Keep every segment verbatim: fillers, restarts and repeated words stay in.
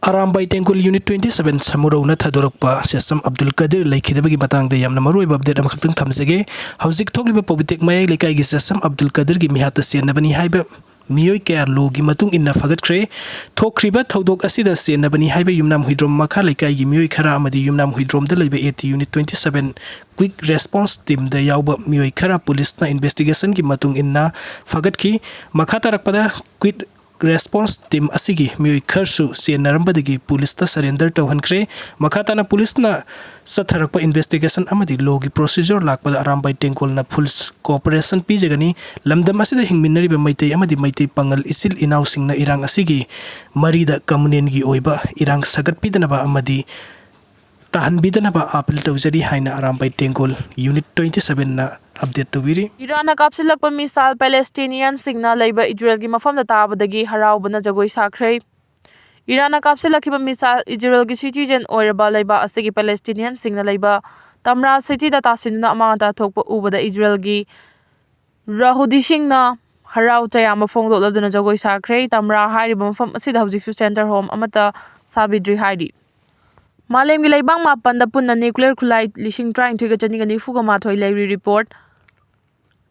Arambai Tenggol unit twenty seven ꯁꯃꯨꯔꯧꯅ ꯊꯥꯗꯣꯔꯛꯄ ꯁꯦꯁꯝ ꯑꯕꯗꯨꯜ ꯀꯗꯤꯔ ꯂꯩꯈꯤꯗꯕꯒꯤ ꯃꯇꯥꯡꯗ ꯌꯥꯝꯅ ꯃꯔꯨꯑꯣꯏꯕ ꯑꯞꯗꯦꯠ ꯑꯃꯈꯛꯇꯪ ꯊꯝꯖꯒꯦ꯫ ꯍꯧꯖꯤꯛ ꯊꯣꯛꯂꯤꯕ ꯄꯧꯕꯤꯇꯦꯛ ꯃꯌꯥꯏ ꯂꯩꯀꯥꯏꯒꯤ ꯁꯦꯁꯝ ꯑꯕꯗꯨꯜ ꯀꯗꯤꯔꯒꯤ ꯃꯤꯍꯥꯠꯇ ꯆꯦꯟꯅꯕꯅꯤ ꯍꯥꯏꯕ ꯃꯤꯑꯣꯏ ꯀꯌꯥ ꯂꯣꯒꯤ ꯃꯇꯨꯡ ꯏꯟꯅ ꯐꯒꯠꯈ꯭ꯔꯦ꯫ ꯊꯣꯛꯈ꯭ꯔꯤꯕ ꯊꯧꯗꯣꯛ ꯑꯁꯤꯗ ꯆꯦꯟꯅꯕꯅꯤ ꯍꯥꯏꯕ ꯌꯨꯝꯅꯥꯝ ꯍꯨꯏꯗ꯭ꯔꯣꯝ ꯃꯈꯥ ꯂꯩꯀꯥꯏꯒꯤ ꯃꯤꯑꯣꯏ ꯈꯔ ꯑꯃꯗꯤ ꯌꯨꯝꯅꯥꯝ ꯍꯨꯏꯗ꯭ꯔꯣꯝꯗ ꯂꯩꯕ AT unit twenty seven quick response teamꯗ ꯌꯥꯎꯕ ꯃꯤꯑꯣꯏ ꯈꯔ ꯄꯨꯂꯤꯁꯅ investigationꯒꯤ ꯃꯇꯨꯡ ꯏꯟꯅ ꯐꯒꯠꯈꯤ꯫ ꯃꯈꯥ ꯇꯥꯔꯛꯄꯗ quick response team ꯑꯁꯤꯒꯤ ꯃꯤꯑꯣꯏ ꯈꯔꯁꯨ ꯆꯦꯟꯅꯔꯝꯕꯗꯒꯤ ꯄꯨꯂꯤꯁꯇ surrender ꯇꯧꯍꯟꯈ꯭ꯔꯦ꯫ ꯃꯈꯥ ꯇꯥꯅ ꯄꯨꯂꯤꯁꯅ ꯆꯠꯊꯔꯛꯄ investigation ꯑꯃꯗꯤ ꯂꯣꯒꯤ procedure ꯂꯥꯛꯄꯗ ꯑꯔꯥꯝꯕꯥꯏ ꯇꯦꯡꯒꯣꯜꯅ full cooperation ꯄꯤꯖꯒꯅꯤ꯫ ꯂꯝꯗꯝ ꯑꯁꯤꯗ ꯍꯤꯡꯃꯤꯟꯅꯔꯤꯕ ꯃꯩꯇꯩ ꯑꯃꯗꯤ ꯃꯩꯇꯩ ꯄꯥꯉꯜ ꯏꯆꯤꯜ ꯏꯅꯥꯎꯁꯤꯡꯅ ꯏꯔꯥꯡ ꯑꯁꯤꯒꯤ ꯃꯔꯤꯗ communalꯒꯤ ꯑꯣꯏꯕ ꯏꯔꯥꯡ ꯁꯥꯒꯠꯄꯤꯗꯅꯕ ꯑꯃꯗꯤ ꯇꯥꯍꯟꯕꯤꯗꯅꯕ appeal ꯇꯧꯖꯔꯤ ꯍꯥꯏꯅ ꯑꯔꯥꯝꯕꯥꯏ ꯇꯦꯡꯒꯣꯜ unit twenty sevenꯅ update ꯇꯧꯕꯤꯔꯤ꯫ ꯏꯔꯥꯟꯅ ꯀꯥꯞꯁꯤꯜꯂꯛꯄ ꯃꯤꯁꯥꯏꯜ ꯄꯦꯂꯦꯁꯇꯤꯅꯤꯌꯟꯁꯤꯡꯅ ꯂꯩꯕ ꯏꯖꯔꯦꯜꯒꯤ ꯃꯐꯝꯗ ꯇꯥꯕꯗꯒꯤ ꯍꯔꯥꯎꯕꯅ ꯖꯒꯣꯏ ꯁꯥꯈ꯭ꯔꯦ꯫ ꯏꯔꯥꯟꯅ ꯀꯥꯞꯁꯤꯜꯂꯛꯈꯤꯕ ꯃꯤꯁꯥꯏꯜ ꯏꯖꯔꯦꯜꯒꯤ citizen ꯑꯣꯏꯔꯕ ꯂꯩꯕꯥꯛ ꯑꯁꯤꯒꯤ ꯄꯦꯂꯦꯁꯇꯤꯅꯤꯌꯟꯁꯤꯡꯅ ꯂꯩꯕ ꯇꯝꯔꯥ cityꯗ ꯇꯥꯁꯤꯟꯗꯨꯅ ꯑꯃꯥꯡ ꯑꯇꯥ ꯊꯣꯛꯄ ꯎꯕꯗ ꯏꯖꯔꯦꯜꯒꯤ ꯌꯍꯨꯗꯤꯁꯤꯡꯅ ꯍꯔꯥꯎ ꯇꯌꯥꯝꯕ ꯐꯣꯡꯗꯣꯛꯂꯗꯨꯅ ꯖꯒꯣꯏ ꯁꯥꯈ꯭ꯔꯦ꯫ ꯇꯝꯔꯥ ꯍꯥꯏꯔꯤꯕ ꯃꯐꯝ ꯑꯁꯤꯗ ꯍꯧꯖꯤꯛꯁꯨ center home ꯑꯃꯠꯇ ꯁꯥꯕꯤꯗ꯭ꯔꯤ ꯍꯥꯏꯔꯤ꯫ ꯃꯥꯂꯦꯝꯒꯤ ꯂꯩꯕꯥꯛ ꯃꯥꯄꯟꯗ ꯄꯨꯟꯅ nuclear ꯈꯨꯠꯂꯥꯏ ꯂꯤꯁꯤꯡ ꯇꯔꯥꯅꯤꯊꯣꯏꯒ ꯆꯅꯤꯒ ꯅꯤꯐꯨꯒ ꯃꯥꯊꯣꯏ ꯂꯩꯔꯤ꯫ Report: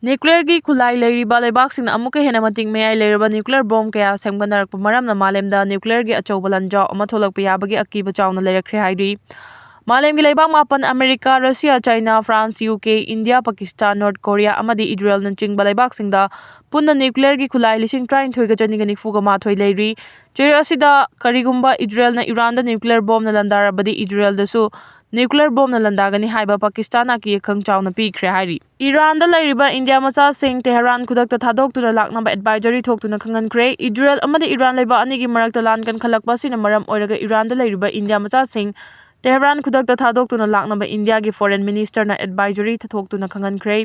Nuclearꯒꯤ ꯈꯨꯠꯂꯥꯏ ꯂꯩꯔꯤꯕ ꯂꯩꯕꯥꯛꯁꯤꯡꯅ ꯑꯃꯨꯛꯀ ꯍꯦꯟꯅ ꯃꯇꯤꯛ ꯃꯌꯥꯏ ꯂꯩꯔꯕ nuclear bomb ꯀꯌꯥ ꯁꯦꯝꯒꯠꯅꯔꯛꯄ ꯃꯔꯝꯅ ꯃꯥꯂꯦꯝꯗ nuclearꯒꯤ ꯑꯆꯧꯕ ꯂꯥꯟꯖꯥꯎ ꯑꯃ ꯊꯣꯛꯂꯛꯄ ꯌꯥꯕꯒꯤ ꯑꯀꯤꯕ ꯆꯥꯎꯅ ꯂꯩꯔꯛꯈ꯭ꯔꯦ ꯍꯥꯏꯔꯤ꯫ ꯃꯥꯂꯦꯝꯒꯤ ꯂꯩꯕꯥꯛ ꯃꯥꯄꯟ, America, Russia, China, France, UK, India, Pakistan, North Korea ꯑꯃꯗꯤ ꯏꯖꯔꯦꯜꯅꯆꯤꯡꯕ ꯂꯩꯕꯥꯛꯁꯤꯡꯗ ꯄꯨꯟꯅ nuclearꯒꯤ ꯈꯨꯠꯂꯥꯏ ꯂꯤꯁꯤꯡ ꯇꯔꯥꯅꯤꯊꯣꯏꯒ ꯆꯅꯤꯒ ꯅꯤꯐꯨꯒ ꯃꯥꯊꯣꯏ ꯂꯩꯔꯤ꯫ ꯆꯌꯣꯜ ꯑꯁꯤꯗ ꯀꯔꯤꯒꯨꯝꯕ ꯏꯖꯔꯦꯜꯅ ꯏꯔꯥꯟꯗ nuclear bombꯅ ꯂꯥꯟꯗꯥꯔꯕꯗꯤ ꯏꯖꯔꯦꯜꯗꯁꯨ nuclear bombꯅ ꯂꯥꯟꯗꯥꯒꯅꯤ ꯍꯥꯏꯕ ꯄꯥꯀꯤꯁꯇꯥꯟꯅ ꯑꯀꯤ ꯑꯈꯪ ꯆꯥꯎꯅ ꯄꯤꯈ꯭ꯔꯦ ꯍꯥꯏꯔꯤ꯫ ꯏꯔꯥꯟꯗ ꯂꯩꯔꯤꯕ ꯏꯟꯗꯤꯌꯥ ꯃꯆꯥꯁꯤꯡ ꯇꯦꯍꯔꯥꯟ ꯈꯨꯗꯛꯇ ꯊꯥꯗꯣꯛꯇꯨꯅ ꯂꯥꯛꯅꯕ advisory ꯊꯣꯛꯇꯨꯅ ꯈꯪꯍꯟꯈ꯭ꯔꯦ꯫ ꯏꯖꯔꯦꯜ ꯑꯃꯗꯤ ꯏꯔꯥꯟ ꯂꯩꯕꯥꯛ ꯑꯅꯤꯒꯤ ꯃꯔꯛꯇ ꯂꯥꯟ ꯀꯟꯈꯠꯂꯛꯄ ꯑꯁꯤꯅ ꯃꯔꯝ ꯑꯣꯏꯔꯒ ꯏꯔꯥꯟꯗ ꯂꯩꯔꯤꯕ ꯏꯟꯗꯤꯌꯥ ꯃꯆꯥꯁꯤꯡ ꯇꯦꯍꯔꯥꯟ ꯈꯨꯗꯛꯇ ꯊꯥꯗꯣꯛꯇꯨꯅ ꯂꯥꯛꯅꯕ ꯏꯟꯗꯤꯌꯥꯒꯤ foreign ministerꯅ advisory ꯊꯣꯛꯇꯨꯅ ꯈꯪꯍꯟꯈ꯭ꯔꯦ꯫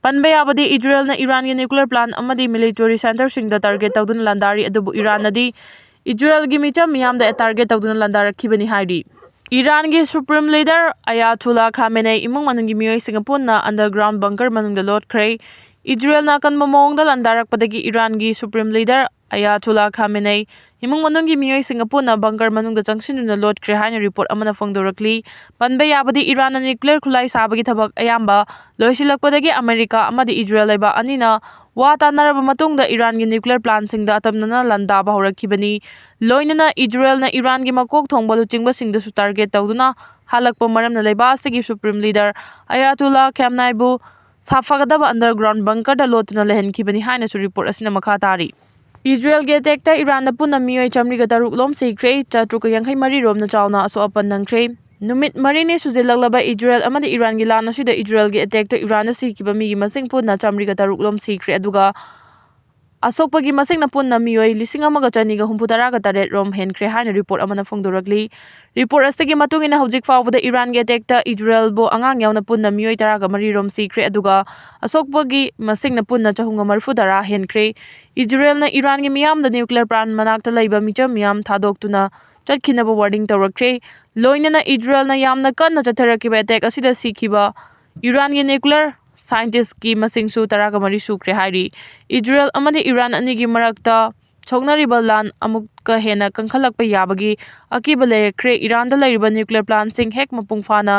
ꯄꯟꯕ ꯌꯥꯕꯗꯤ ꯏꯖꯔꯦꯜꯅ ꯏꯔꯥꯟꯒꯤ nuclear plant ꯑꯃꯗꯤ military centreꯁꯤꯡꯗ target ꯇꯧꯗꯨꯅ ꯂꯥꯟꯗꯥꯔꯤ, ꯑꯗꯨꯕꯨ ꯏꯔꯥꯟꯅꯗꯤ ꯏꯖꯔꯦꯜꯒꯤ ꯃꯤꯆꯝ ꯃꯤꯌꯥꯝꯗ target ꯇꯧꯗꯨꯅ ꯂꯥꯟꯗꯥꯔꯛꯈꯤꯕꯅꯤ ꯍꯥꯏꯔꯤ꯫ ꯏꯔꯥꯟꯒꯤ Supreme Leader ꯑꯌꯥꯊꯨꯜꯂꯥ ꯈꯥꯃꯦꯅꯦ ꯏꯃꯨꯡ ꯃꯅꯨꯡꯒꯤ ꯃꯤꯑꯣꯏꯁꯤꯡꯒ ꯄꯨꯟꯅ underground bunker ꯃꯅꯨꯡꯗ ꯂꯣꯠꯈ꯭ꯔꯦ꯫ ꯏꯖꯔꯦꯜꯅ ꯑꯀꯟꯕ ꯃꯑꯣꯡꯗ ꯂꯥꯟꯗꯥꯔꯛꯄꯗꯒꯤ ꯏꯔꯥꯟꯒꯤ Supreme Leader ꯑꯌꯥꯊꯨꯜꯂꯥ ꯈꯥꯃꯦꯅꯩ ꯏꯃꯨꯡ ꯃꯅꯨꯡꯒꯤ ꯃꯤꯑꯣꯏꯁꯤꯡꯒ ꯄꯨꯟꯅ ꯕꯪꯀꯔ ꯃꯅꯨꯡꯗ ꯆꯪꯁꯤꯟꯗꯨꯅ ꯂꯣꯠꯈ꯭ꯔꯦ ꯍꯥꯏꯅ ꯔꯤꯄꯣꯔꯠ ꯑꯃꯅ ꯐꯣꯡꯗꯣꯔꯛꯂꯤ꯫ ꯄꯟꯕ ꯌꯥꯕꯗꯤ, ꯏꯔꯥꯟꯅ ꯅ꯭ꯌꯨꯀ꯭ꯂꯤꯌꯔ ꯈꯨꯠꯂꯥꯏ ꯁꯥꯕꯒꯤ ꯊꯕꯛ ꯑꯌꯥꯝꯕ ꯂꯣꯏꯁꯤꯜꯂꯛꯄꯗꯒꯤ ꯑꯃꯦꯔꯤꯀꯥ ꯑꯃꯗꯤ ꯏꯖꯔꯦꯜ ꯂꯩꯕꯥꯛ ꯑꯅꯤꯅ ꯋꯥ ꯇꯥꯅꯔꯕ ꯃꯇꯨꯡꯗ ꯏꯔꯥꯟꯒꯤ ꯅ꯭ꯌꯨꯀ꯭ꯂꯤꯌꯔ ꯄ꯭ꯂꯥꯟꯁꯤꯡꯗ ꯑꯇꯝꯅꯅ ꯂꯥꯟꯗꯥꯕ ꯍꯧꯔꯛꯈꯤꯕꯅꯤ꯫ ꯂꯣꯏꯅꯅ ꯏꯖꯔꯦꯜꯅ ꯏꯔꯥꯟꯒꯤ ꯃꯀꯣꯛ ꯊꯣꯡꯕ ꯂꯨꯆꯤꯡꯕꯁꯤꯡꯗꯁꯨ ꯇꯥꯔꯒꯦꯠ ꯇꯧꯗꯨꯅ ꯍꯥꯜꯂꯛꯄ ꯃꯔꯝꯅ ꯂꯩꯕꯥꯛ ꯑꯁꯤꯒꯤ ꯁꯨꯄ꯭ꯔꯤꯝ ꯂꯤꯗꯔ ꯑꯌꯥꯇꯨꯜꯂꯥ ꯈꯦꯝꯅꯥꯏꯕꯨ ꯁꯥꯐꯒꯗꯕ ꯑꯟꯗꯔꯒ꯭ꯔꯥꯎꯟ ꯕꯪꯀꯔꯗ ꯂꯣꯠꯇꯨꯅ ꯂꯩꯍꯟꯈꯤꯕꯅꯤ ꯍꯥꯏꯅꯁꯨ ꯔꯤꯄꯣꯔꯠ ꯑꯁꯤꯅ ꯃꯈꯥ ꯇꯥꯔꯤ꯫ ꯏꯖꯔꯦꯜꯒꯤ ꯑꯦꯇꯦꯛꯇ ꯏꯔꯥꯟꯗ ꯄꯨꯟꯅ ꯃꯤꯑꯣꯏ ꯆꯥꯃꯔꯤꯒ ꯇꯔꯨꯛ ꯂꯣꯝ ꯁꯤꯈ꯭ꯔꯦ, ꯆꯥꯇ꯭ꯔꯨꯛꯀ ꯌꯥꯡꯈꯩ ꯃꯔꯤ ꯔꯣꯝꯅ ꯆꯥꯎꯅ ꯑꯁꯣꯛ ꯑꯄꯟ ꯅꯪꯈ꯭ꯔꯦ꯫ ꯅꯨꯃꯤꯠ ꯃꯔꯤꯅꯤ ꯁꯨꯖꯤꯜꯂꯛꯂꯕ ꯏꯖꯔꯦꯜ ꯑꯃꯗꯤ ꯏꯔꯥꯟꯒꯤ ꯂꯥꯟ ꯑꯁꯤꯗ ꯏꯖꯔꯦꯜꯒꯤ ꯑꯦꯇꯦꯛꯇ ꯏꯔꯥꯟꯗ ꯁꯤꯈꯤꯕ ꯃꯤꯒꯤ ꯃꯁꯤꯡ ꯄꯨꯟꯅ ꯆꯥꯃꯔꯤꯒ ꯇꯔꯨꯛ ꯂꯣꯝ ꯁꯤꯈ꯭ꯔꯦ, ꯑꯗꯨꯒ ꯑꯁꯣꯛꯄꯒꯤ ꯃꯁꯤꯡꯅ ꯄꯨꯟꯅ ꯃꯤꯑꯣꯏ ꯂꯤꯁꯤꯡ ꯑꯃꯒ ꯆꯅꯤꯒ ꯍꯨꯝꯐꯨ ꯇꯔꯥꯒ ꯇꯔꯦꯠ ꯔꯣꯝ ꯍꯦꯟꯈ꯭ꯔꯦ ꯍꯥꯏꯅ ꯔꯤꯄꯣꯔꯠ ꯑꯃꯅ ꯐꯣꯡꯗꯣꯔꯛꯂꯤ꯫ ꯔꯤꯄꯣꯔꯠ ꯑꯁꯤꯒꯤ ꯃꯇꯨꯡ ꯏꯟꯅ, ꯍꯧꯖꯤꯛ ꯐꯥꯎꯕꯗ ꯏꯔꯥꯟꯒꯤ ꯑꯦꯇꯦꯛꯇ ꯏꯖꯔꯦꯜꯕꯨ ꯑꯉꯥꯡ ꯌꯥꯎꯅ ꯄꯨꯟꯅ ꯃꯤꯑꯣꯏ ꯇꯔꯥꯒ ꯃꯔꯤ ꯔꯣꯝ ꯁꯤꯈ꯭ꯔꯦ, ꯑꯗꯨꯒ ꯑꯁꯣꯛꯄꯒꯤ ꯃꯁꯤꯡꯅ ꯄꯨꯟꯅ ꯆꯍꯨꯝꯒ ꯃꯔꯤꯐꯨ ꯇꯔꯥ ꯍꯦꯟꯈ꯭ꯔꯦ꯫ ꯏꯖꯔꯦꯜꯅ ꯏꯔꯥꯟꯒꯤ ꯃꯤꯌꯥꯝꯗ ꯅ꯭ꯌꯨꯀ꯭ꯂꯤꯌꯔ ꯄ꯭ꯂꯥꯟ ꯃꯅꯥꯛꯇ ꯂꯩꯕ ꯃꯤꯆꯝ ꯃꯤꯌꯥꯝ ꯊꯥꯗꯣꯛꯇꯨꯅ ꯆꯠꯈꯤꯅꯕ ꯋꯥꯔꯅꯤꯡ ꯇꯧꯔꯛꯈ꯭ꯔꯦ꯫ ꯂꯣꯏꯅꯅ ꯏꯖꯔꯦꯜꯅ ꯌꯥꯝꯅ ꯀꯟꯅ ꯆꯠꯊꯔꯛꯈꯤꯕ ꯑꯦꯇꯦꯛ ꯑꯁꯤꯗ ꯁꯤꯈꯤꯕ ꯏꯔꯥꯟꯒꯤ ꯅ꯭ꯌꯨꯀ꯭ꯂꯤꯌꯔ ꯁꯥꯏꯟꯇꯤꯁꯀꯤ ꯃꯁꯤꯡꯁꯨ ꯇꯔꯥꯒ ꯃꯔꯤ ꯁꯨꯈ꯭ꯔꯦ ꯍꯥꯏꯔꯤ꯫ ꯏꯖꯔꯦꯜ ꯑꯃꯗꯤ ꯏꯔꯥꯟ ꯑꯅꯤꯒꯤ ꯃꯔꯛꯇ ꯁꯣꯛꯅꯔꯤꯕ ꯂꯥꯟ ꯑꯃꯨꯛꯀ ꯍꯦꯟꯅ ꯀꯟꯈꯠꯂꯛꯄ ꯌꯥꯕꯒꯤ ꯑꯀꯤꯕ ꯂꯩꯔꯛꯈ꯭ꯔꯦ꯫ ꯏꯔꯥꯟꯗ ꯂꯩꯔꯤꯕ ꯅ꯭ꯌꯨꯀ꯭ꯂꯤꯌꯔ ꯄ꯭ꯂꯥꯟꯁꯤꯡ ꯍꯦꯛ ꯃꯄꯨꯡ ꯐꯥꯅ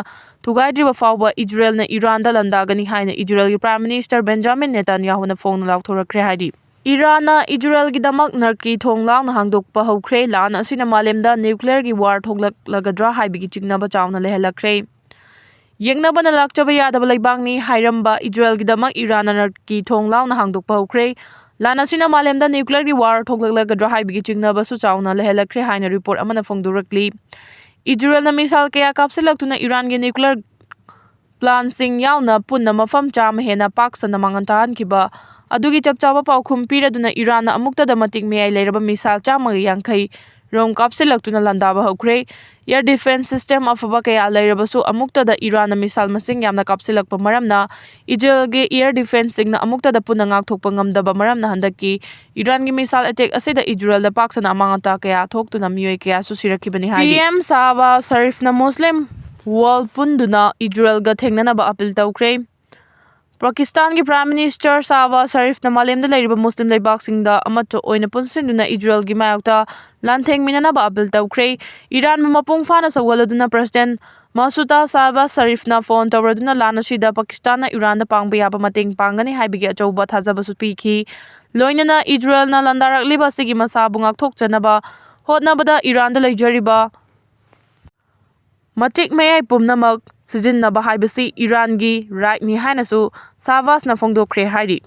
ꯊꯨꯒꯥꯏꯗ꯭ꯔꯤꯕ ꯐꯥꯎꯕ ꯏꯖꯔꯦꯜꯅ ꯏꯔꯥꯟꯗ ꯂꯥꯟꯗꯥꯒꯅꯤ ꯍꯥꯏꯅ ꯏꯖꯔꯦꯜꯒꯤ ꯄ꯭ꯔꯥꯏꯝ ꯃꯤꯅꯤꯁꯇꯔ ꯕꯦꯟꯖꯥꯃꯤꯟ ꯅꯦꯇꯥꯟꯌꯥꯍꯨꯅ ꯐꯣꯡꯅ ꯂꯥꯎꯊꯣꯔꯛꯈ꯭ꯔꯦ ꯍꯥꯏꯔꯤ꯫ ꯏꯔꯥꯟꯅ ꯏꯖꯔꯦꯜꯒꯤꯗꯃꯛ ꯅꯔꯛꯀꯤ ꯊꯣꯡ ꯂꯥꯎꯅ ꯍꯥꯡꯗꯣꯛꯄ ꯍꯧꯈ꯭ꯔꯦ꯫ ꯂꯥꯟ ꯑꯁꯤꯅ ꯃꯥꯂꯦꯝꯗ ꯅ꯭ꯌꯨꯀ꯭ꯂꯤꯌꯔꯒꯤ ꯋꯥꯔ ꯊꯣꯛꯂꯛꯂꯒꯗ꯭ꯔꯥ ꯍꯥꯏꯕꯒꯤ ꯆꯤꯡꯅꯕ ꯆꯥꯎꯅ ꯂꯩꯍꯜꯂꯛꯈ꯭ꯔꯦ꯫ ꯌꯦꯡꯅꯕꯅ ꯂꯥꯛꯆꯕ ꯌꯥꯗꯕ ꯂꯩꯕꯥꯛꯅꯤ ꯍꯥꯏꯔꯝꯕ ꯏꯖꯔꯦꯜꯒꯤꯗꯃꯛ ꯏꯔꯥꯟꯅ ꯅꯔꯛꯀꯤ ꯊꯣꯡ ꯂꯥꯎꯅ ꯍꯥꯡꯗꯣꯛꯄ ꯍꯧꯈ꯭ꯔꯦ꯫ ꯂꯥꯟ ꯑꯁꯤꯅ ꯃꯥꯂꯦꯝꯗ ꯅ꯭ꯌꯨꯀ꯭ꯂꯤꯌꯔꯒꯤ ꯋꯥꯔ ꯊꯣꯛꯂꯛꯂꯒꯗ꯭ꯔꯥ ꯍꯥꯏꯕꯒꯤ ꯆꯤꯡꯅꯕꯁꯨ ꯆꯥꯎꯅ ꯂꯩꯍꯜꯂꯛꯈ꯭ꯔꯦ ꯍꯥꯏꯅ ꯔꯤꯄꯣꯔꯠ ꯑꯃꯅ ꯐꯣꯡꯗꯣꯔꯛꯂꯤ꯫ ꯏꯖꯔꯦꯜꯅ ꯃꯤꯁꯥꯏꯜ ꯀꯌꯥ ꯀꯥꯞꯁꯤꯜꯂꯛꯇꯨꯅ ꯏꯔꯥꯟꯒꯤ ꯅ꯭ꯌꯨꯀ꯭ꯂꯤꯌꯔ ꯄ꯭ꯂꯥꯟꯁꯤꯡ ꯌꯥꯎꯅ ꯄꯨꯟꯅ ꯃꯐꯝ ꯆꯥꯝꯃ ꯍꯦꯟꯅ ꯄꯥꯛ ꯁꯟꯅ ꯃꯥꯡꯍꯟ ꯇꯥꯍꯟꯈꯤꯕ ꯑꯗꯨꯒꯤ ꯆꯞ ꯆꯥꯕ ꯄꯥꯎꯈꯨꯝ ꯄꯤꯔꯗꯨꯅ ꯏꯔꯥꯟꯅ ꯑꯃꯨꯛꯇꯗ ꯃꯇꯤꯛ ꯃꯌꯥꯏ ꯂꯩꯔꯕ ꯃꯤꯁꯥꯏꯜ ꯆꯥꯝꯃꯒ ꯌꯥꯡꯈꯩ ꯔꯣꯝ ꯀꯥꯞꯁꯤꯜꯂꯛꯇꯨꯅ ꯂꯥꯟꯗꯥꯕ ꯍꯧꯈ꯭ꯔꯦ꯫ ꯑꯦꯌꯔ ꯗꯤꯐꯦꯟꯁ ꯁꯤꯁꯇꯦꯝ ꯑꯐꯕ ꯀꯌꯥ ꯂꯩꯔꯕꯁꯨ ꯑꯃꯨꯛꯇꯗ ꯏꯔꯥꯟꯅ ꯃꯤꯁꯥꯏꯜ ꯃꯁꯤꯡ ꯌꯥꯝꯅ ꯀꯥꯞꯁꯤꯜꯂꯛꯄ ꯃꯔꯝꯅ ꯏꯖꯔꯦꯜꯒꯤ ꯑꯦꯌꯔ ꯗꯤꯐꯦꯟꯁꯁꯤꯡꯅ ꯑꯃꯨꯛꯇꯗ ꯄꯨꯟꯅ ꯉꯥꯛꯊꯣꯛꯄ ꯉꯝꯗꯕ ꯃꯔꯝꯅ ꯍꯟꯗꯛꯀꯤ ꯏꯔꯥꯟꯒꯤ ꯃꯤꯁꯥꯏꯜ ꯑꯦꯇꯦꯛ ꯑꯁꯤꯗ ꯏꯖꯔꯦꯜꯗ ꯄꯥꯛ ꯁꯟꯅ ꯑꯃꯥꯡ ꯑꯇꯥ ꯀꯌꯥ ꯊꯣꯛꯇꯨꯅ ꯃꯤꯑꯣꯏ ꯀꯌꯥꯁꯨ ꯁꯤꯔꯛꯈꯤꯕꯅꯤ ꯍꯥꯏꯔꯤ꯫ ꯄꯤ ꯑꯦꯝ ꯁꯥꯕ ꯁꯔꯤꯐꯅ ꯃꯨꯁꯂꯤꯝ ꯋꯥꯔꯜ ꯄꯨꯟꯗꯨꯅ ꯏꯖꯔꯦꯜꯒ ꯊꯦꯡꯅꯅꯕ ꯑꯄꯤꯜ ꯇꯧꯈ꯭ꯔꯦ꯫ ꯄꯥꯀꯤꯁꯇꯥꯟꯒꯤ Prime Minister ꯁꯥꯍꯕꯥꯖ ꯁꯔꯤꯐꯅ ꯃꯥꯂꯦꯝꯗ ꯂꯩꯔꯤꯕ ꯃꯨꯁꯂꯤꯝ ꯂꯩꯕꯥꯛꯁꯤꯡꯗ ꯑꯃꯠꯇ ꯑꯣꯏꯅ ꯄꯨꯟꯁꯤꯟꯗꯨꯅ ꯏꯖꯔꯦꯜꯒꯤ ꯃꯥꯌꯣꯛꯇ ꯂꯥꯟꯊꯦꯡꯃꯤꯟꯅꯅꯕ ꯑꯥꯄꯤꯜ ꯇꯧꯈ꯭ꯔꯦ꯫ ꯏꯔꯥꯟꯕꯨ ꯃꯄꯨꯡ ꯐꯥꯅ ꯁꯧꯒꯠꯂꯗꯨꯅ President ꯃꯁꯨꯗ ꯁꯥꯍꯕꯥꯖ ꯁꯔꯤꯐꯅ ꯐꯣꯟ ꯇꯧꯔꯗꯨꯅ ꯂꯥꯟ ꯑꯁꯤꯗ ꯄꯥꯀꯤꯁꯇꯥꯟꯅ ꯏꯔꯥꯟꯗ ꯄꯥꯡꯕ ꯌꯥꯕ ꯃꯇꯦꯡ ꯄꯥꯡꯒꯅꯤ ꯍꯥꯏꯕꯒꯤ ꯑꯆꯧꯕ ꯊꯥꯖꯕꯁꯨ ꯄꯤꯈꯤ꯫ ꯂꯣꯏꯅꯅ ꯏꯖꯔꯦꯜꯅ ꯂꯥꯟꯗꯥꯔꯛꯂꯤꯕ ꯑꯁꯤꯒꯤ ꯃꯁꯥꯕꯨ ꯉꯥꯛꯊꯣꯛꯆꯅꯕ ꯍꯣꯠꯅꯕꯗ ꯏꯔꯥꯟꯗ ꯂꯩꯖꯔꯤꯕ ꯃꯇꯤꯛ ꯃꯌꯥꯏ ꯄꯨꯝꯅꯃꯛ ꯁꯤꯖꯤꯟꯅꯕ ꯍꯥꯏꯕꯁꯤ ꯏꯔꯥꯟꯒꯤ rightꯅꯤ ꯍꯥꯏꯅꯁꯨ ꯁꯥꯍꯕꯥꯖꯅ ꯐꯣꯡꯗꯣꯛꯈ꯭ꯔꯦ ꯍꯥꯏꯔꯤ꯫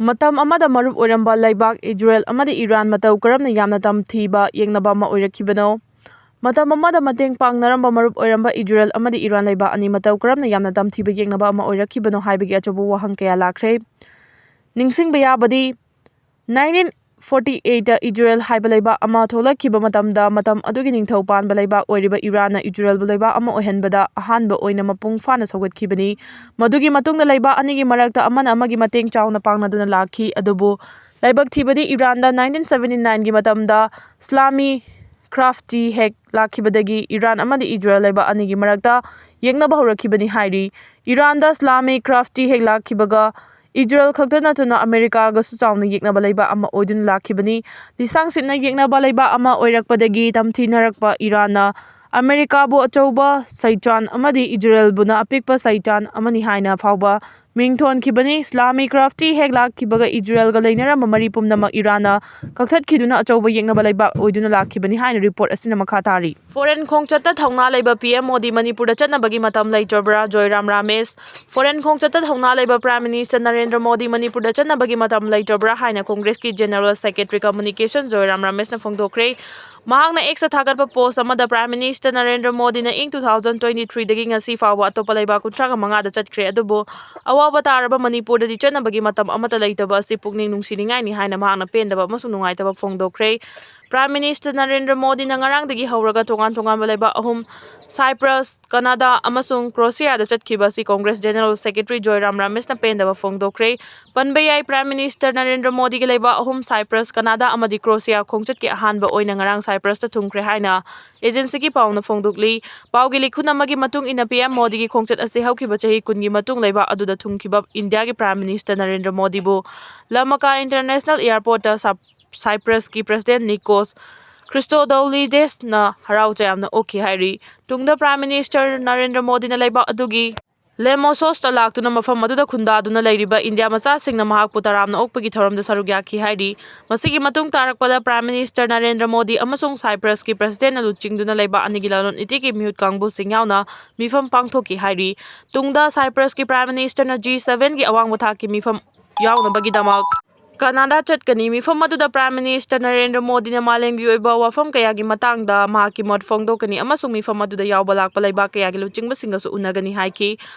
ꯃꯇꯝ ꯑꯃꯗ ꯃꯔꯨꯞ ꯑꯣꯏꯔꯝꯕ ꯂꯩꯕꯥꯛ ꯏꯖꯔꯦꯜ ꯑꯃꯗꯤ ꯏꯔꯥꯟ ꯃꯇꯧ ꯀꯔꯝꯅ ꯌꯥꯝꯅ ꯇꯝꯊꯤꯕ ꯌꯦꯛꯅꯕ ꯑꯃ ꯑꯣꯏꯔꯛꯈꯤꯕꯅꯣ? ꯃꯇꯝ ꯑꯃꯗ ꯃꯇꯦꯡ ꯄꯥꯡꯅꯔꯝꯕ ꯃꯔꯨꯞ ꯑꯣꯏꯔꯝꯕ ꯏꯖꯔꯦꯜ ꯑꯃꯗꯤ ꯏꯔꯥꯟ ꯂꯩꯕꯥꯛ ꯑꯅꯤ ꯃꯇꯧ ꯀꯔꯝꯅ ꯌꯥꯝꯅ ꯇꯝꯊꯤꯕ ꯌꯦꯛꯅꯕ ꯑꯃ ꯑꯣꯏꯔꯛꯈꯤꯕꯅꯣ ꯍꯥꯏꯕꯒꯤ ꯑꯆꯧꯕ ꯋꯥꯍꯪ ꯀꯌꯥ ꯂꯥꯛꯈ꯭ꯔꯦ꯫ ꯅꯤꯡꯁꯤꯡꯕ ꯌꯥꯕꯗꯤ, nineteen forty eight ꯏꯖꯔꯦꯜ ꯍꯥꯏꯕ ꯂꯩꯕꯥꯛ ꯑꯃ ꯊꯣꯛꯂꯛꯈꯤꯕ ꯃꯇꯝꯗ, ꯃꯇꯝ ꯑꯗꯨꯒꯤ ꯅꯤꯡꯊꯧ ꯄꯥꯟꯕ ꯂꯩꯕꯥꯛ ꯑꯣꯏꯔꯤꯕ ꯏꯔꯥꯟꯅ ꯏꯖꯔꯦꯜꯕꯨ ꯂꯩꯕꯥꯛ ꯑꯃ ꯑꯣꯏꯍꯟꯕꯗ ꯑꯍꯥꯟꯕ ꯑꯣꯏꯅ ꯃꯄꯨꯡ ꯐꯥꯅ ꯁꯧꯒꯠꯈꯤꯕꯅꯤ꯫ ꯃꯗꯨꯒꯤ ꯃꯇꯨꯡꯗ ꯂꯩꯕꯥꯛ ꯑꯅꯤꯒꯤ ꯃꯔꯛꯇ ꯑꯃꯅ ꯑꯃꯒꯤ ꯃꯇꯦꯡ ꯆꯥꯎꯅ ꯄꯥꯡꯅꯗꯨꯅ ꯂꯥꯛꯈꯤ꯫ ꯑꯗꯨꯕꯨ ꯂꯥꯏꯕꯛ ꯊꯤꯕꯗꯤ, ꯏꯔꯥꯟꯗ nineteen seventy nine ꯒꯤ ꯃꯇꯝꯗ ꯏꯁꯂꯥꯃꯤ crafty ꯍꯦꯛ ꯂꯥꯛꯈꯤꯕꯗꯒꯤ ꯏꯔꯥꯟ ꯑꯃꯗꯤ ꯏꯖꯔꯦꯜ ꯂꯩꯕꯥꯛ ꯑꯅꯤꯒꯤ ꯃꯔꯛꯇ ꯌꯦꯛꯅꯕ ꯍꯧꯔꯛꯈꯤꯕꯅꯤ ꯍꯥꯏꯔꯤ꯫ ꯏꯔꯥꯟꯗ ꯏꯁꯂꯥꯃꯤ crafty ꯍꯦꯛ ꯂꯥꯛꯈꯤꯕꯒ ꯏꯖꯔꯦꯜ ꯈꯛꯇ ꯅꯠꯇꯅ ꯑꯃꯦꯔꯤꯀꯥꯒꯁꯨ ꯆꯥꯎꯅ ꯌꯦꯛꯅꯕ ꯂꯩꯕꯥꯛ ꯑꯃ ꯑꯣꯏꯗꯨꯅ ꯂꯥꯛꯈꯤꯕꯅꯤ꯫ ꯂꯤꯁꯥꯡ ꯁꯤꯠꯅ ꯌꯦꯛꯅꯕ ꯂꯩꯕꯥꯛ ꯑꯃ ꯑꯣꯏꯔꯛꯄꯗꯒꯤ ꯇꯝꯊꯤꯅꯔꯛꯄ ꯏꯔꯥꯟꯅ ꯑꯃꯦꯔꯤꯀꯥꯕꯨ ꯑꯆꯧꯕ ꯁꯩꯇꯥꯟ ꯑꯃꯗꯤ ꯏꯖꯔꯦꯜꯕꯨꯅ ꯑꯄꯤꯛꯄ ꯁꯩꯇꯥꯟ ꯑꯃꯅꯤ ꯍꯥꯏꯅ ꯐꯥꯎꯕ ꯃꯤꯡ ꯊꯣꯟꯈꯤꯕꯅꯤ꯫ ꯏꯁꯂꯥꯃꯤ crafty ꯍꯦꯛ ꯂꯥꯛꯈꯤꯕꯒ ꯏꯖꯔꯦꯜꯒ ꯂꯩꯅꯔꯝꯕ ꯃꯔꯤ ꯄꯨꯝꯅꯃꯛ ꯏꯔꯥꯟꯅ ꯀꯛꯊꯠꯈꯤꯗꯨꯅ ꯑꯆꯧꯕ ꯌꯦꯛꯅꯕ ꯂꯩꯕꯥꯛ ꯑꯣꯏꯗꯨꯅ ꯂꯥꯛꯈꯤꯕꯅꯤ ꯍꯥꯏꯅ report ꯑꯁꯤꯅ ꯃꯈꯥ ꯇꯥꯔꯤ꯫ Foreign ꯈꯣꯡꯆꯠꯇ ꯊꯧꯅꯥ ꯂꯩꯕ P M ꯃꯣꯗꯤ ꯃꯅꯤꯄꯨꯔꯗ ꯆꯠꯅꯕꯒꯤ ꯃꯇꯝ ꯂꯩꯇ꯭ꯔꯕ꯭ꯔꯥ? ꯖꯣꯏꯔꯥꯝ ꯔꯥꯃꯦꯁ꯫ Foreign ꯈꯣꯡꯆꯠꯇ ꯊꯧꯅꯥ ꯂꯩꯕ Prime Minister ꯅꯔꯦꯟꯗ꯭ꯔ ꯃꯣꯗꯤ ꯃꯅꯤꯄꯨꯔꯗ ꯆꯠꯅꯕꯒꯤ ꯃꯇꯝ ꯂꯩꯇ꯭ꯔꯕ꯭ꯔꯥ ꯍꯥꯏꯅ Congressꯀꯤ General Secretary Communication ꯖꯣꯏꯔꯥꯝ ꯔꯥꯃꯦꯁꯅ ꯐꯣꯡꯗꯣꯛꯈ꯭ꯔꯦ꯫ ꯃꯍꯥꯛꯅ Xꯇ ꯊꯥꯒꯠꯄ post ꯑꯃꯗ, Prime Minister ꯅꯔꯦꯟꯗ꯭ꯔ ꯃꯣꯗꯤꯅ ꯏꯪ two thousand twenty three ꯗꯒꯤ ꯉꯁꯤ ꯐꯥꯎꯕ ꯑꯇꯣꯞꯄ ꯂꯩꯕꯥꯛ ꯀꯨꯟꯊ꯭ꯔꯥꯒ ꯃꯉꯥꯗ ꯆꯠꯈ꯭ꯔꯦ, ꯑꯗꯨꯕꯨ ꯑꯋꯥꯕ ꯇꯥꯔꯕ ꯃꯅꯤꯄꯨꯔꯗꯗꯤ ꯆꯠꯅꯕꯒꯤ ꯃꯇꯝ ꯑꯃꯠꯇ ꯂꯩꯇꯕ ꯑꯁꯤ ꯄꯨꯛꯅꯤꯡ ꯅꯨꯡꯁꯤꯅꯤꯡꯉꯥꯏꯅꯤ ꯍꯥꯏꯅ ꯃꯍꯥꯛꯅ ꯄꯦꯟꯗꯕ ꯑꯃꯁꯨꯡ ꯅꯨꯡꯉꯥꯏꯇꯕ ꯐꯣꯡꯗꯣꯛꯈ꯭ꯔꯦ꯫ Prime Minister ꯅꯔꯦꯟꯗ꯭ꯔ ꯃꯣꯗꯤꯅ ꯉꯔꯥꯡꯗꯒꯤ ꯍꯧꯔꯒ ꯇꯣꯉꯥꯟ ꯇꯣꯉꯥꯟꯕ ꯂꯩꯕꯥꯛ ꯑꯍꯨꯝ, ꯁꯥꯏꯄ꯭ꯔꯁ, ꯀꯅꯥꯗꯥ ꯑꯃꯁꯨꯡ ꯀ꯭ꯔꯣꯁꯤꯌꯥꯗ ꯆꯠꯈꯤꯕ ꯑꯁꯤ ꯀꯣꯡꯒ꯭ꯔꯦꯁ General Secretary ꯖꯣꯏꯔꯥꯝ ꯔꯥꯃꯦꯁꯅ ꯄꯦꯟꯗꯕ ꯐꯣꯡꯗꯣꯛꯈ꯭ꯔꯦ꯫ ꯄꯟꯕ ꯌꯥꯏ, Prime Minister ꯅꯔꯦꯟꯗ꯭ꯔ ꯃꯣꯗꯤꯒꯤ ꯂꯩꯕꯥꯛ ꯑꯍꯨꯝ, ꯁꯥꯏꯄ꯭ꯔꯁ, ꯀꯅꯥꯗꯥ ꯑꯃꯗꯤ ꯀ꯭ꯔꯣꯁꯤꯌꯥ ꯈꯣꯡꯆꯠꯀꯤ ꯑꯍꯥꯟꯕ ꯑꯣꯏꯅ ꯉꯔꯥꯡ ꯁꯥꯏꯄ꯭ꯔꯁꯇ ꯊꯨꯡꯈ꯭ꯔꯦ ꯍꯥꯏꯅ agencyꯒꯤ ꯄꯥꯎꯅ ꯐꯣꯡꯗꯣꯛꯂꯤ꯫ ꯄꯥꯎꯒꯤ ꯂꯤꯈꯨꯟ ꯑꯃꯒꯤ ꯃꯇꯨꯡ ꯏꯟꯅ, PM ꯃꯣꯗꯤꯒꯤ ꯈꯣꯡꯆꯠ ꯑꯁꯤ ꯍꯧꯈꯤꯕ ꯆꯍꯤ ꯀꯨꯟꯒꯤ ꯃꯇꯨꯡ ꯂꯩꯕꯥꯛ ꯑꯗꯨꯗ ꯊꯨꯡꯈꯤꯕ ꯏꯟꯗꯤꯌꯥꯒꯤ Prime Minister ꯅꯔꯦꯟꯗ꯭ꯔ ꯃꯣꯗꯤꯕꯨ ꯂꯃꯀꯥ International Airportꯇ ꯁꯥ-, ꯁꯥꯏꯄ꯭ꯔꯁꯀꯤ President ꯅꯤꯀꯣꯁ ꯈ꯭ꯔꯤꯁꯇꯣꯗꯧꯂꯤꯗꯦꯁꯅ ꯍꯔꯥꯎ ꯇꯌꯥꯝꯅ ꯑꯣꯛꯈꯤ ꯍꯥꯏꯔꯤ꯫ ꯇꯨꯡꯗ Prime Minister ꯅꯔꯦꯟꯗ꯭ꯔ ꯃꯣꯗꯤꯅ ꯂꯩꯕꯥꯛ ꯑꯗꯨꯒꯤ ꯂꯦꯃꯣꯁꯣꯁꯇ ꯂꯥꯛꯇꯨꯅ ꯃꯐꯝ ꯑꯗꯨꯗ ꯈꯨꯟꯗꯥꯗꯨꯅ ꯂꯩꯔꯤꯕ ꯏꯟꯗꯤꯌꯥ ꯃꯆꯥꯁꯤꯡꯅ ꯃꯍꯥꯛꯄꯨ ꯇꯔꯥꯝꯅ ꯑꯣꯛꯄꯒꯤ ꯊꯧꯔꯝꯗ ꯁꯔꯨꯛ ꯌꯥꯈꯤ ꯍꯥꯏꯔꯤ꯫ ꯃꯁꯤꯒꯤ ꯃꯇꯨꯡ ꯇꯥꯔꯛꯄꯗ Prime Minister ꯅꯔꯦꯟꯗ꯭ꯔ ꯃꯣꯗꯤ ꯑꯃꯁꯨꯡ ꯁꯥꯏꯄ꯭ꯔꯁꯀꯤ Presidentꯅ ꯂꯨꯆꯤꯡꯗꯨꯅ ꯂꯩꯕ ꯑꯅꯤꯒꯤ ꯂꯂꯣꯟ ꯏꯇꯤꯛꯀꯤ ꯃꯤꯍꯨꯠ ꯀꯥꯡꯕꯨꯁꯤꯡ ꯌꯥꯎꯅ ꯃꯤꯐꯝ ꯄꯥꯡꯊꯣꯛꯈꯤ ꯍꯥꯏꯔꯤ꯫ ꯇꯨꯡꯗ ꯁꯥꯏꯄ꯭ꯔꯁꯀꯤ Prime Ministerꯅ G sevenꯒꯤ ꯑꯋꯥꯡꯕ ꯊꯥꯛꯀꯤ ꯃꯤꯐꯝ ꯌꯥꯎꯅꯕꯒꯤꯗꯃꯛ ꯀꯅꯥꯗꯥ ꯆꯠꯀꯅꯤ꯫ ꯃꯤꯐꯝ ꯑꯗꯨꯗ Prime Minister ꯅꯔꯦꯟꯗ꯭ꯔ ꯃꯣꯗꯤꯅ ꯃꯥꯂꯦꯝꯒꯤ ꯑꯣꯏꯕ ꯋꯥꯐꯝ ꯀꯌꯥꯒꯤ ꯃꯇꯥꯡꯗ ꯃꯍꯥꯛꯀꯤ ꯃꯣꯠ ꯐꯣꯡꯗꯣꯛꯀꯅꯤ ꯑꯃꯁꯨꯡ ꯃꯤꯐꯝ ꯑꯗꯨꯗ ꯌꯥꯎꯕ ꯂꯥꯛꯄ ꯂꯩꯕꯥꯛ ꯀꯌꯥꯒꯤ ꯂꯨꯆꯤꯡꯕꯁꯤꯡꯒꯁꯨ ꯎꯅꯒꯅꯤ ꯍꯥꯏꯈꯤ꯫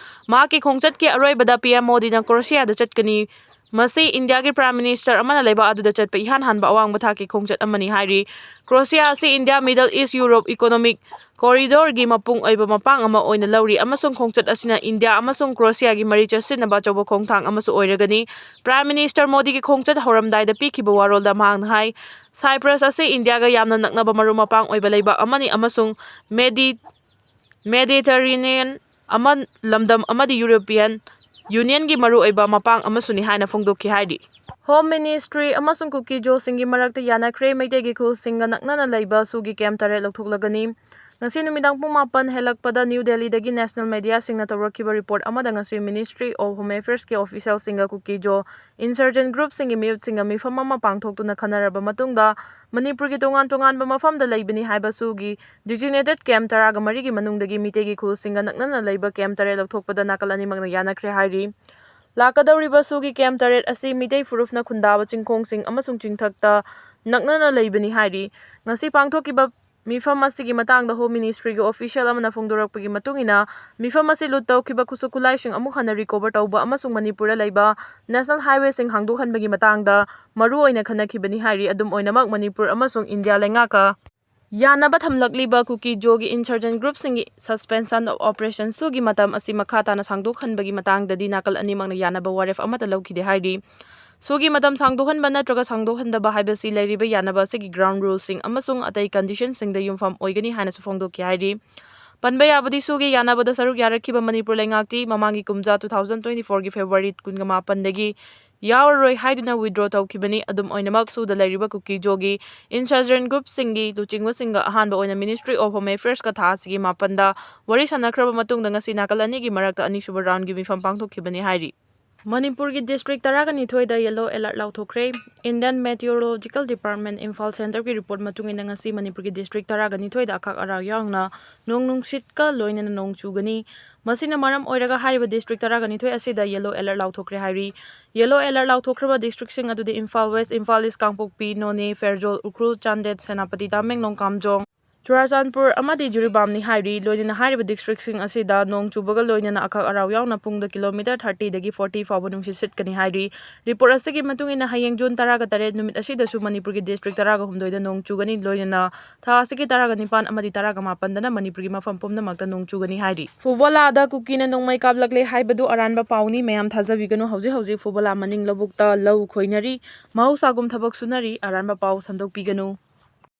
ꯃꯍꯥꯛꯀꯤ ꯈꯣꯡꯆꯠꯀꯤ ꯑꯔꯣꯏꯕꯗ PM ꯃꯣꯗꯤꯅ ꯀ꯭ꯔꯣꯁꯤꯌꯥꯗ ꯆꯠꯀꯅꯤ꯫ ꯃꯁꯤ ꯏꯟꯗꯤꯌꯥꯒꯤ Prime Minister ꯑꯃꯅ ꯂꯩꯕꯥꯛ ꯑꯗꯨꯗ ꯆꯠꯄ ꯏꯍꯥꯟ ꯍꯥꯟꯕ ꯑꯋꯥꯡꯕ ꯊꯥꯛꯀꯤ ꯈꯣꯡꯆꯠ ꯑꯃꯅꯤ ꯍꯥꯏꯔꯤ꯫ ꯀ꯭ꯔꯣꯁꯤꯌꯥ ꯑꯁꯤ India Middle East Europe Economic Corridorꯒꯤ ꯃꯄꯨꯡ ꯑꯣꯏꯕ ꯃꯄꯥꯡ ꯑꯃ ꯑꯣꯏꯅ ꯂꯧꯔꯤ ꯑꯃꯁꯨꯡ ꯈꯣꯡꯆꯠ ꯑꯁꯤꯅ ꯏꯟꯗꯤꯌꯥ ꯑꯃꯁꯨꯡ ꯀ꯭ꯔꯣꯁꯤꯌꯥꯒꯤ ꯃꯔꯤ ꯆꯦꯠꯁꯤꯟꯅꯕ ꯑꯆꯧꯕ ꯈꯣꯡꯊꯥꯡ ꯑꯃꯁꯨ ꯑꯣꯏꯔꯒꯅꯤ꯫ Prime Minister ꯃꯣꯗꯤꯒꯤ ꯈꯣꯡꯆꯠ ꯍꯧꯔꯝꯗꯥꯏꯗ ꯄꯤꯈꯤꯕ ꯋꯥꯔꯣꯜꯗ ꯃꯍꯥꯛꯅ ꯍꯥꯏ, ꯁꯥꯏꯄ꯭ꯔꯁ ꯑꯁꯤ ꯏꯟꯗꯤꯌꯥꯒ ꯌꯥꯝꯅ ꯅꯛꯅꯕ ꯃꯔꯨꯞ ꯃꯄꯥꯡ ꯑꯣꯏꯕ ꯂꯩꯕꯥꯛ ꯑꯃꯅꯤ ꯑꯃꯁꯨꯡ Medi-, Mediterranean ꯑꯃ, ꯂꯝꯗꯝ ꯑꯃꯗꯤ European Unionꯒꯤ ꯃꯔꯨꯑꯣꯏꯕ ꯃꯄꯥꯡ ꯑꯃꯁꯨꯅꯤ ꯍꯥꯏꯅ ꯐꯣꯡꯗꯣꯛꯈꯤ ꯍꯥꯏꯔꯤ꯫ Home Ministry ꯑꯃꯁꯨꯡ ꯀꯨꯀꯤ-ꯖꯣꯁꯤꯡꯒꯤ ꯃꯔꯛꯇ ꯌꯥꯅꯈ꯭ꯔꯦ, ꯃꯩꯇꯩꯒꯤ ꯈꯨꯜꯁꯤꯡꯒ ꯅꯛꯅꯅ ꯂꯩꯕ ꯁꯨꯒꯤ camp ꯇꯔꯦꯠ ꯂꯧꯊꯣꯛꯂꯒꯅꯤ꯫ ꯉꯁꯤ ꯅꯨꯃꯤꯗꯥꯡ ꯄꯨꯡ ꯃꯥꯄꯟ ꯍꯦꯜꯂꯛꯄꯗ ꯅ꯭ꯌꯨ ꯗꯦꯜꯂꯤꯗꯒꯤ national mediaꯁꯤꯡꯅ ꯇꯧꯔꯛꯈꯤꯕ report ꯑꯃꯗ ꯉꯁꯤ Ministry of Home Affairsꯀꯤ officialꯁꯤꯡꯒ ꯀꯨꯀꯤ-ꯖꯣ insurgent groupꯁꯤꯡꯒꯤ ꯃꯤꯍꯨꯠꯁꯤꯡꯒ ꯃꯤꯐꯝ ꯑꯃ ꯄꯥꯡꯊꯣꯛꯇꯨꯅ ꯈꯟꯅꯔꯕ ꯃꯇꯨꯡꯗ, ꯃꯅꯤꯄꯨꯔꯒꯤ ꯇꯣꯉꯥꯟ ꯇꯣꯉꯥꯟꯕ ꯃꯐꯝꯗ ꯂꯩꯕꯅꯤ ꯍꯥꯏꯕ ꯁꯨꯒꯤ designated camp ꯇꯔꯥꯒ ꯃꯔꯤꯒꯤ ꯃꯅꯨꯡꯗꯒꯤ ꯃꯤꯇꯩꯒꯤ ꯈꯨꯜꯁꯤꯡꯒ ꯅꯛꯅꯅ ꯂꯩꯕ camp ꯇꯔꯦꯠ ꯂꯧꯊꯣꯛꯄꯗ ꯅꯥꯀꯜ ꯑꯅꯤꯃꯛꯅ ꯌꯥꯅꯈ꯭ꯔꯦ ꯍꯥꯏꯔꯤ꯫ ꯂꯥꯛꯀꯗꯧꯔꯤꯕ ꯁꯨꯒꯤ camp ꯇꯔꯦꯠ ꯑꯁꯤ ꯃꯤꯇꯩ ꯐꯨꯔꯨꯞꯅ ꯈꯨꯟꯗꯥꯕ ꯆꯤꯡꯈꯣꯡꯁꯤꯡ ꯑꯃꯁꯨꯡ ꯆꯤꯡꯊꯛꯇ ꯅꯛꯅꯅ ꯂꯩꯕꯅꯤ ꯍꯥꯏꯔꯤ꯫ ꯉꯁꯤ ꯄꯥꯡꯊꯣꯛꯈꯤꯕ ꯃꯤꯐꯝ ꯑꯁꯤꯒꯤ ꯃꯇꯥꯡꯗ Home Ministry ꯒꯤ official ꯑꯃꯅ ꯐꯣꯡꯗꯣꯔꯛꯄꯒꯤ ꯃꯇꯨꯡ ꯏꯟꯅ, ꯃꯤꯐꯝ ꯑꯁꯤ ꯂꯨꯠ ꯇꯧꯈꯤꯕ ꯈꯨꯠꯁꯨ ꯈꯨꯠꯂꯥꯏꯁꯤꯡ ꯑꯃꯨꯛ ꯍꯟꯅ recover ꯇꯧꯕ ꯑꯃꯁꯨꯡ ꯃꯅꯤꯄꯨꯔꯗ ꯂꯩꯕ national highway ꯁꯤꯡ ꯍꯥꯡꯗꯣꯛꯍꯟꯕꯒꯤ ꯃꯇꯥꯡꯗ ꯃꯔꯨꯑꯣꯏꯅ ꯈꯟꯅꯈꯤꯕꯅꯤ ꯍꯥꯏꯔꯤ꯫ ꯑꯗꯨꯝ ꯑꯣꯏꯅꯃꯛ, ꯃꯅꯤꯄꯨꯔ ꯑꯃꯁꯨꯡ ꯏꯟꯗꯤꯌꯥ ꯂꯩꯉꯥꯛꯀ ꯌꯥꯅꯕ ꯊꯝꯂꯛꯂꯤꯕ ꯀꯨꯀꯤ ꯖꯣꯒꯤ insurgent group ꯁꯤꯡꯒꯤ suspension of operation ꯁꯨꯒꯤ ꯃꯇꯝ ꯑꯁꯤ ꯃꯈꯥ ꯇꯥꯅ ꯁꯥꯡꯗꯣꯛꯍꯟꯕꯒꯤ ꯃꯇꯥꯡꯗꯗꯤ ꯅꯥꯀꯜ ꯑꯅꯤꯃꯛꯅ ꯌꯥꯅꯕ ꯋꯥꯔꯦꯞ ꯑꯃꯠꯇ ꯂꯧꯈꯤꯗꯦ ꯍꯥꯏꯔꯤ꯫ ꯁꯨꯒꯤ ꯃꯇꯝ ꯁꯥꯡꯗꯣꯛꯍꯟꯕ ꯅꯠꯇ꯭ꯔꯒ ꯁꯥꯡꯗꯣꯛꯍꯟꯗꯕ ꯍꯥꯏꯕꯁꯤ ꯂꯩꯔꯤꯕ ꯌꯥꯅꯕ ꯑꯁꯤꯒꯤ ground rule ꯁꯤꯡ ꯑꯃꯁꯨꯡ ꯑꯇꯩ condition ꯁꯤꯡꯗ ꯌꯨꯝꯐꯝ ꯑꯣꯏꯒꯅꯤ ꯍꯥꯏꯅꯁꯨ ꯐꯣꯡꯗꯣꯛꯈꯤ ꯍꯥꯏꯔꯤ꯫ ꯄꯟꯕ ꯌꯥꯕꯗꯤ, ꯁꯨꯒꯤ ꯌꯥꯅꯕꯗ ꯁꯔꯨꯛ ꯌꯥꯔꯛꯈꯤꯕ ꯃꯅꯤꯄꯨꯔ ꯂꯩꯉꯥꯛꯇꯤ ꯃꯃꯥꯡꯒꯤ ꯀꯨꯝꯖꯥ two thousand twenty four ꯒꯤ February ꯀꯨꯟꯃꯥꯄꯟꯗꯒꯤ ꯌꯥꯎꯔꯔꯣꯏ ꯍꯥꯏꯗꯨꯅ withdraw ꯇꯧꯈꯤꯕꯅꯤ꯫ ꯑꯗꯨꯝ ꯑꯣꯏꯅꯃꯛ, ꯁꯨꯗ ꯂꯩꯔꯤꯕ ꯀꯨꯀꯤ ꯖꯣꯒꯤ insurgent group ꯁꯤꯡꯒꯤ ꯂꯨꯆꯤꯡꯕꯁꯤꯡꯒ ꯑꯍꯥꯟꯕ ꯑꯣꯏꯅ Ministry of Home Affairs ꯀ ꯊꯥ ꯑꯁꯤꯒꯤ ꯃꯥꯄꯟꯗ ꯋꯥꯔꯤ ꯁꯥꯟꯅꯈ꯭ꯔꯕ ꯃꯇꯨꯡꯗ ꯉꯁꯤ ꯅꯥꯀꯜ ꯑꯅꯤꯒꯤ ꯃꯔꯛꯇ ꯑꯅꯤꯁꯨꯕ round ꯒꯤ ꯃꯤꯐꯝ ꯄꯥꯡꯊꯣꯛꯈꯤꯕꯅꯤ ꯍꯥꯏꯔꯤ꯫ ꯃꯅꯤꯄꯨꯔꯒꯤ district ꯇꯔꯥꯒ ꯅꯤꯊꯣꯏꯗ yellow alert ꯂꯥꯎꯊꯣꯛꯈ꯭ꯔꯦ꯫ Indian Meteorological Department Imphal centre ꯒꯤ report ꯃꯇꯨꯡ ꯏꯟꯅ, ꯉꯁꯤ ꯃꯅꯤꯄꯨꯔꯒꯤ district ꯇꯔꯥꯒ ꯅꯤꯊꯣꯏꯗ ꯑꯈꯥꯛ ꯑꯔꯥꯎ ꯌꯥꯎꯅ ꯅꯣꯡ ꯅꯨꯡꯁꯤꯠꯀ ꯂꯣꯏꯅꯅ ꯅꯣꯡ ꯆꯨꯒꯅꯤ꯫ ꯃꯁꯤꯅ ꯃꯔꯝ ꯑꯣꯏꯔꯒ ꯍꯥꯏꯔꯤꯕ district ꯇꯔꯥꯒ ꯅꯤꯊꯣꯏ ꯑꯁꯤꯗ yellow alert ꯂꯥꯎꯊꯣꯛꯈ꯭ꯔꯦ ꯍꯥꯏꯔꯤ꯫ Yellow alert ꯂꯥꯎꯊꯣꯛꯈ꯭ꯔꯕ district ꯁꯤꯡ ꯑꯗꯨꯗꯤ ꯏꯝꯐꯥꯜ West, ꯏꯝꯐꯥꯜ East, ꯀꯥꯡꯄꯣꯛꯄꯤ, ꯅꯣꯅꯦ, ꯐꯦꯔꯖꯣꯜ, ꯎꯈ꯭ꯔꯨꯜ, ꯆꯥꯟꯗꯦꯜ, ꯁꯦꯅꯥꯄꯇꯤ, ꯇꯃꯦꯡꯂꯣꯡ, ꯀꯥꯝꯖꯣꯡ, ꯆꯨꯔꯥꯆꯥꯟꯄꯨꯔ ꯑꯃꯗꯤ ꯖꯤꯔꯤꯕꯥꯝꯅꯤ ꯍꯥꯏꯔꯤ꯫ ꯂꯣꯏꯅꯅ ꯍꯥꯏꯔꯤꯕ district ꯁꯤꯡ ꯑꯁꯤꯗ ꯅꯣꯡ ꯆꯨꯕꯒ ꯂꯣꯏꯅꯅ ꯑꯈꯥꯛ ꯑꯔꯥꯎ ꯌꯥꯎꯅ ꯄꯨꯡꯗ kilometre thirty ꯗꯒꯤ forty ꯐꯥꯎꯕ ꯅꯨꯡꯁꯤꯠ ꯁꯤꯠꯀꯅꯤ ꯍꯥꯏꯔꯤ꯫ Report ꯑꯁꯤꯒꯤ ꯃꯇꯨꯡ ꯏꯟꯅ, ꯍꯌꯦꯡ June ꯇꯔꯥꯒ ꯇꯔꯦꯠ ꯅꯨꯃꯤꯠ ꯑꯁꯤꯗꯁꯨ ꯃꯅꯤꯄꯨꯔꯒꯤ district ꯇꯔꯥꯒ ꯍꯨꯝꯗꯣꯏꯗ ꯅꯣꯡ ꯆꯨꯒꯅꯤ꯫ ꯂꯣꯏꯅꯅ ꯊꯥ ꯑꯁꯤꯒꯤ ꯇꯔꯥꯒ ꯅꯤꯄꯥꯟ ꯑꯃꯗꯤ ꯇꯔꯥꯒ ꯃꯥꯄꯟꯗꯅ ꯃꯅꯤꯄꯨꯔꯒꯤ ꯃꯐꯝ ꯄꯨꯝꯅꯃꯛꯇ ꯅꯣꯡ ꯆꯨꯒꯅꯤ ꯍꯥꯏꯔꯤ꯫ ꯐꯨꯕꯣꯂꯥꯗ ꯀꯨꯀꯤꯅ ꯅꯣꯡꯃꯩ ꯀꯥꯞꯂꯛꯂꯦ ꯍꯥꯏꯕꯗꯨ ꯑꯔꯥꯟꯕ ꯄꯥꯎꯅꯤ꯫ ꯃꯌꯥꯝ ꯊꯥꯖꯕꯤꯒꯅꯨ꯫ ꯍꯧꯖꯤꯛ ꯍꯧꯖꯤꯛ ꯐꯨꯕꯣꯂꯥ ꯃꯅꯤꯡ ꯂꯧꯕꯨꯛꯇ ꯂꯧ ꯈꯣꯏꯅꯔꯤ꯫ ꯃꯍꯧꯁꯥꯒꯨꯝ ꯊꯕꯛ ꯁꯨꯅꯔꯤ꯫ ꯑꯔꯥꯟꯕ ꯄꯥꯎ ꯁꯟꯗꯣꯛꯄꯤꯒꯅꯨ꯫